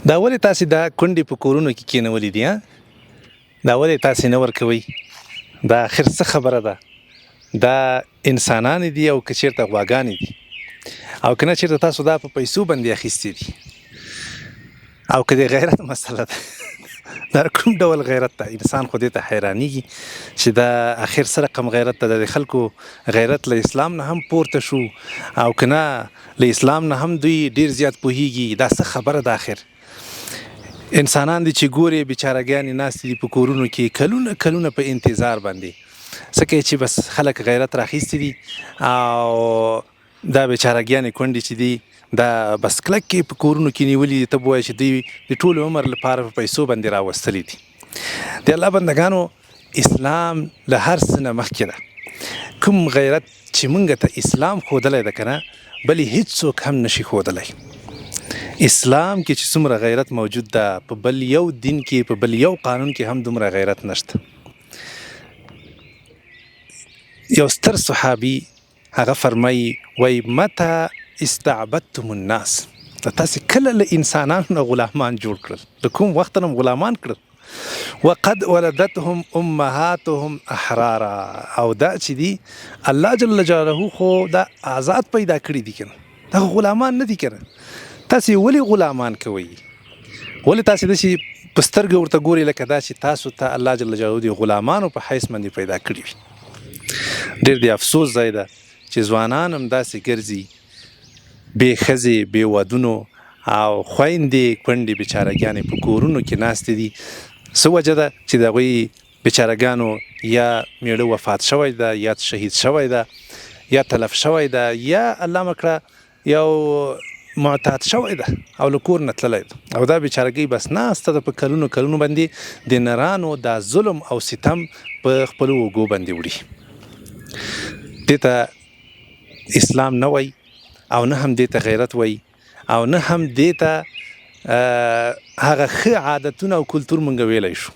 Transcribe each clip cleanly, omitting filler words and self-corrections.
دا ولې تاسې دا کونډې په کورونو کې کېنولې دي؟ دا ولې تاسې نه ورکوئ؟ دا اخر څه خبره ده؟ دا انسانان دي او که چېرته غواګانې دي؟ او که نه چېرته تاسو دا په پیسو باندې اخیستې دي؟ او که د غیرت مسله ده، دا کوم ډول غیرت ده؟ انسان خو دې ته حیرانیږي چې دا اخر څه رقم غیرت ده. د خلکو غیرت له اسلام نه هم پورته شو او که نه له اسلام نه هم دوی ډیر زیات پوهیږي؟ دا څه خبره ده؟ اخر انسانان دي چې ګوري بیچارهګانې ناستې دي په کورونو کې کلونه کلونه په انتظار باندې. څه کوي چې بس خلک غیرت راخیستي دي او دا بیچارهګیانې کونډې چې دي دا بس کلک کې په کورونو کې نیولي دي، ته به وایې چې دوی د ټول عمر لپاره په پیسو باندې راوستلي دي. د الله بندګانو، اسلام له هر څه نه مخکې ده. کوم غیرت چې مونږ ته اسلام ښودلی ده کنه، بلې هیڅوک هم نشي ښودلی. اسلام کې چې څومره غیرت موجود ده، په بل یو دین کې، په بل یو قانون کې هم دومره غیرت نشته. یو ستر صحابي هغه فرمایي، وایي: متى استعبدتم الناس؟ تاسو کله له انسانانو نه غلامان جوړ کړل؟ له کوم وخت نه غلامان کړل؟ وقد ولدتهم امهاتهم احرارا. او دا چې دي، الله جل جلاله خو دا آزاد پیدا کړی دي کنه، دا غلامان نه دي کنه. تاسو ولې غلامان کوئ؟ ولې تاسو داسې په سترګه ورته ګورئ لکه دا چې تاسو ته الله جل جلاله د غلامانو په حیث باندې پیدا کړي وي؟ ډېر د افسوس ځای ده چې ځوانان هم داسې ګرځي بې ښځې، بې ودونو، او خویندې کونډې بیچارهګانې په کورونو کې ناستې دي. څه وجه ده چې د هغوی بیچارهګانو یا میړه وفات شوی ده، یا شهید شوی ده، یا تلف شوی ده، یا الله مکړه یو معتاد شوی ده او له کور نه تللی ده، او دا بیچارهګۍ بس ناسته ده په کلونو کلونو باندې د نرانو دا ظلم او ستم په خپلو اوږو باندې وړي؟ دې ته اسلام نه وایي او نه هم دې ته غیرت وایي او نه هم دې ته هغه ښه عادتونه او کلتور مونږ ویلی شو.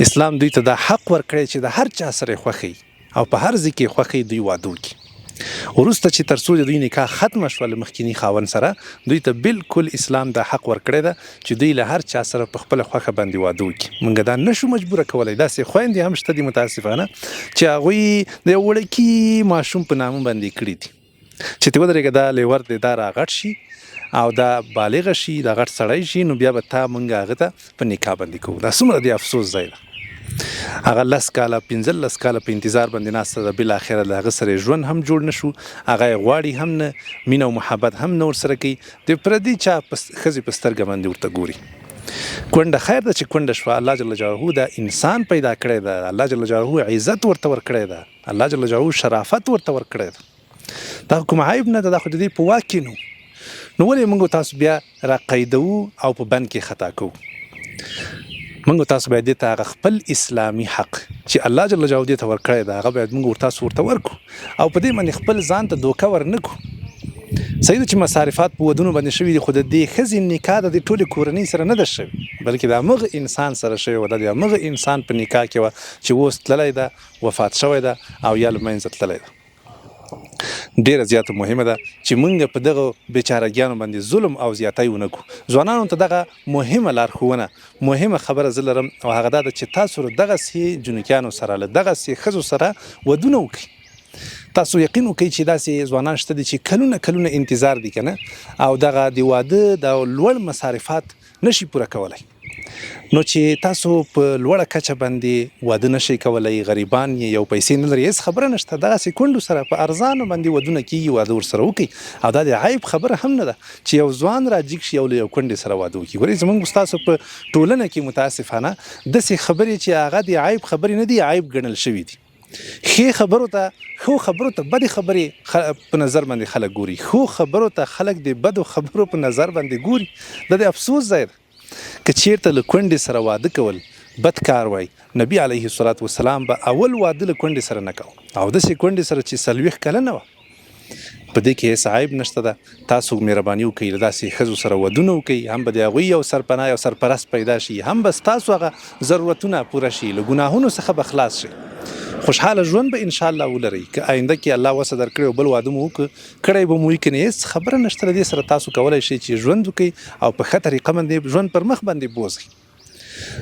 اسلام دوی ته دا حق ورکړی چې د هر چا سره خوښي او په هر ځای کې خوښي دوی واده وکړي. وروسته چې تر څو د دوی نکاح ختمه شوه له مخکیني خاوند سره، دوی ته بالکل اسلام دا حق ورکړی ده چې دوی له هر چا سره په خپله خوښه باندې واده وکړي. مونږ دا نشو مجبوره کولی. داسې خویندې هم شته دي متاسفانه چې هغوی د یو وړکي ماشوم په نامه باندې کړي دي چې ته ودرېږه، دا لیور دی، دا راغټ شي او دا بالغ شي، دا غټ سړی شي، نو بیا به تا مونږ هغه ته په نکاح باندې کوو. دا څومره د افسوس ځای ده. هغه 10 کاله، 15 کاله په انتظار باندې ناسته ده، بالاخره له هغه سره ژوند هم جوړ نه شو، هغه یې غواړي هم نه، مینه او محبت هم نه ورسره کوي، د پردي چا ښځې په سترګه باندې ورته ګوري. کونډه خیر ده چې کونډه شوه، الله جل جلاله دا انسان پیدا کړی ده، الله جل جلاله عزت ورته ورکړی ده، الله جل جلاله شرافت ورته ورکړی ده. دا کوم عیب نه ده، دا خو د دې په واک کې. نو ولې موږ تاسو بیا را قیدوو او په بند کې خطا کوو؟ موږ تاسو باید دې ته هغه خپل اسلامي حق چې الله جل جلاله دې ته ورکړی ده، هغه باید موږ تاسو ورته ورکو او په دې باندې خپل ځان ته دوکه ورنکو. صحیح ده چې مصارفات په ودونو باندې شوي دي، خو د دې ښځې نکاح د دې ټولې کورنۍ سره نه ده شوې، بلکې د همغه انسان سره شوې وه، د همغه انسان په نکاح کې وه چې اوس تللی ده، وفات شوی ده او یا له منځه تللی ده. ډیره زیاته مهمه ده چې مونږ په دغه بیچارهګیانو باندې ظلم او زیاتی ونه کړو. ځوانانو ته دغه مهمه لارښوونه، مهمه خبره زه لرم او هغه دا ده چې تاسو له دغسې جنکیانو سره، له دغسې ښځو سره ودونه وکړئ. تاسو یقین وکړئ چې داسې ځوانان شته دي چې کلونه کلونه انتظار دي کنه او دغه د واده د لوړ مصارفات نشي پوره کولی. نو چې تاسو په لوړه کچه باندې واده نشئ کولی، غریبان یې یو پیسې نه لري، هیڅ خبره نشته، دغسې کونډو سره په ارزانه باندې ودونه کیږي، واده ورسره وکړئ. او دا د عیب خبره هم نه ده چې یو ځوان را جیګ شي او له یو کونډې سره واده وکړي. ګورئ، زمونږ ستاسو په ټولنه کې متاسفانه داسې خبرې چې هغه د عیب خبرې نه دي، عیب ګڼل شوي دي. ښې خبرو ته، ښو خبرو ته بدې خبرې په نظر باندې خلک ګوري، ښو خبرو ته خلک د بدو خبرو په نظر باندې ګوري. دا د افسوس ځای ده. که چیرته له کونډې سره واده کول بد کار وای، نبی علیه الصلاة والسلام به اول واده له کونډې سره نه کاوه، او داسې کونډې سره چې 40 کلنه وه. په دې کې هېڅ عیب نشته ده. تاسو مهرباني وکړئ، له داسې ښځو سره ودونه وکړئ، هم به د هغوی یو سرپناه، یو سرپرست پیدا شي، هم به ستاسو هغه ضرورتونه پوره شي، له ګناهونو څخه به خلاص شئ. خوشحاله ژوند به ان شاء الله ولرئ. که آینده کې الله وسه درکړي او بل واده مو وکړ، کړی به مو وي، کنه هیڅ خبره نشته. له دې سره تاسو کولای شئ چې ژوند وکړئ او په ښه طریقه باندې ژوند پر مخ باندې بوځئ.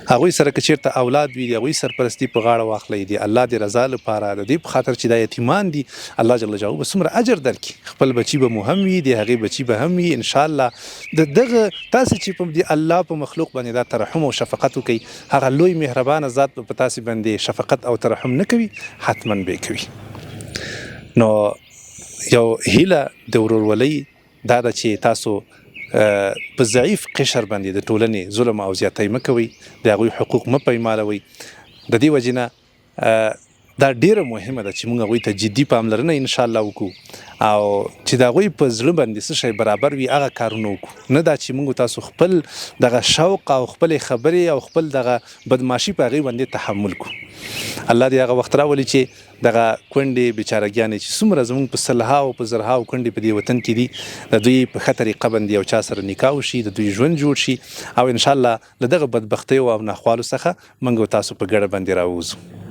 هغوی سره که چیرته اولاد وي، د هغوی سرپرستي په غاړه واخلئ، د الله د رضا لپاره، د دې په خاطر چې دا یتیمان دي. الله جل جلاله به څومره اجر درکړي. خپل بچي به مو هم وي، د هغې بچي به هم وي ان شاء الله. د دغه تاسو چې په د الله په مخلوق باندې دا ترحم او شفقت وکړئ، هغه لوی مهربانه ذات به په تاسو باندې شفقت او ترحم نه کوي؟ حتما به کوي. نو یو هیله د ورورولۍ دا ده چې تاسو په ضعیف قشر باندې د ټولنې ظلم او زیاتی مه کوئ، د هغوی حقوق مه پایمالوئ. د دې وجې نه دا ډیره مهمه ده چې موږ هغوی ته جدي پاملرنه ان شاء الله وکړو، او چې د هغوی په زړه باندې څه شی برابر وي هغه کارونه وکړو، نه دا چې موږ تاسو خپل دغه شوق او خپلې خبرې او خپل دغه بدماشي په هغوی باندې تحمل کړو. الله دې هغه وخت راولي چې دغه کونډې بیچارهګیانې، چې څومره زموږ په سلهاو په زرهاو کونډې په دې وطن کې دي، د دوی په ښه طریقه باندې یو چا سره نکاح وشي، د دوی ژوند جوړ شي، او ان شاء الله له دغه بدبختیو او ناخوالو څخه موږ او تاسو په ګډه باندې راووځو.